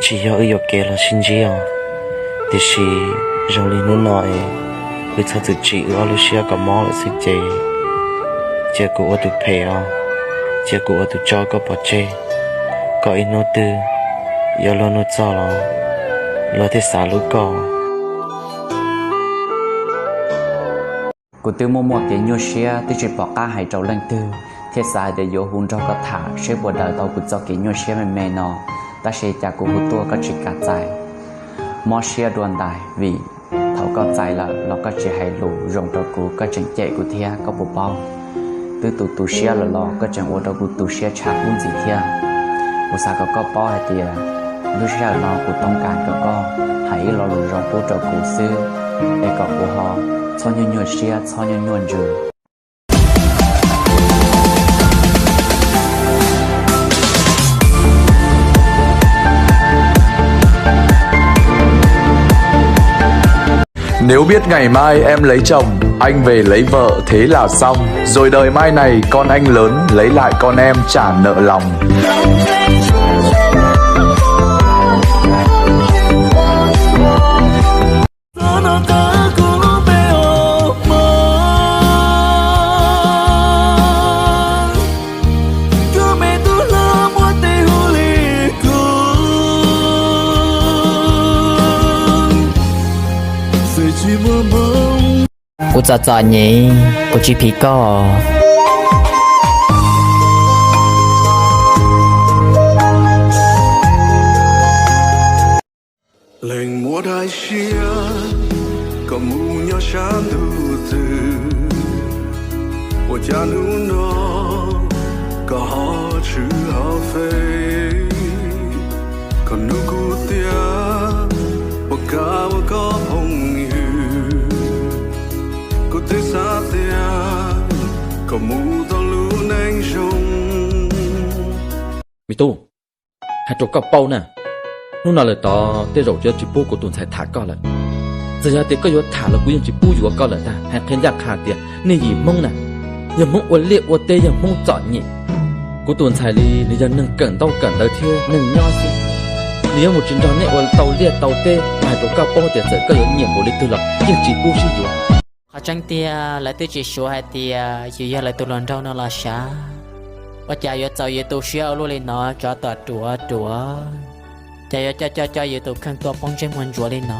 Tsis yog wb yuam kev los sib ntsib os, tiam sis zoo li hnub no es wb txhob txwm tsim wb ob lub siab kom mob lawm xwb ces cia kuv ua tus phem os, cia kuv ua tus tso koj pov tseg, kom ib hnub twg yuav luag nug txog los luag thiaj xav hlub koj. Kuv twb muaj muaj kev nyuaj siab twb tsis pom qab hais rau leej twg, thiaj xav hais tias yuav hu nrog koj tham seb puas daws tau kuv txoj kev nyuaj siab me me no, tab sis cas kuv hu tuaj koj tsis kam txais. Mob siab dua ntais vim thaum koj txais lawm los koj tsis hais lus zoo rau kuv, koj tseem cem kuv thiab, koj puas paub? Twb tu tu siab lawm los koj tseem ua rau kuv tu siab tshaj qub ntxiv thiab. Kuv xav kom koj paub hais tias lub sij hawm no kuv toob kas kom koj hais ib lo lus zoo pub rau kuv xwb, es kom kuv ho txhob nyuaj nyuaj siab, txhob nyuaj nyuaj ntsws. Nếu biết ngày mai em lấy chồng, anh về lấy vợ thế là xong. Rồi đời mai này con anh lớn, lấy lại con em trả nợ lòng. Kuv txom txom nyem, kuv tsis phim koj. Leej muab daim siab kom mus nyob sab ntuj twg, ua cas hnub no koj ho tshwm ho fej, koj hnub kuv tias puas kam ua koj phooj ywg, kuv twb xav tias koj mus tau lub neej zoo. Me tub, hais rau koj paub na, hnub no lawm tod tej zaum yuav tsis pub kuv tus ntxhais tham koj lawm. Txawm yog tias koj yuav tham los kuv yeej tsis pub yuav koj lawm ntag. Hais qhia ncaj qha tias nej yim Hmoob na, yog Hmoob ua liaj ua teb, yog Hmoob txom nyem. Kuv tus ntxhais li nws yog neeg kawm ntaub kawm ntawv thiab neeg nyob xwb, nws yuav mus tsis nrog nej ua tau liaj tau teb. Hais rau koj paub tias txawm koj yuav nyiam npaum li twg los yeej tsis pub sib yuav. Qhov tseeb tiag lawv twb tsis suav hais tias yus yog lawv tus hluas nraug no los sav. Ua cas yuav txaus yus tu siab ua luaj li no, tsov tom ruav ruav, cas yuav coj coj coj yus tus kheej tuaj poob ntsej muag ntsuav li no.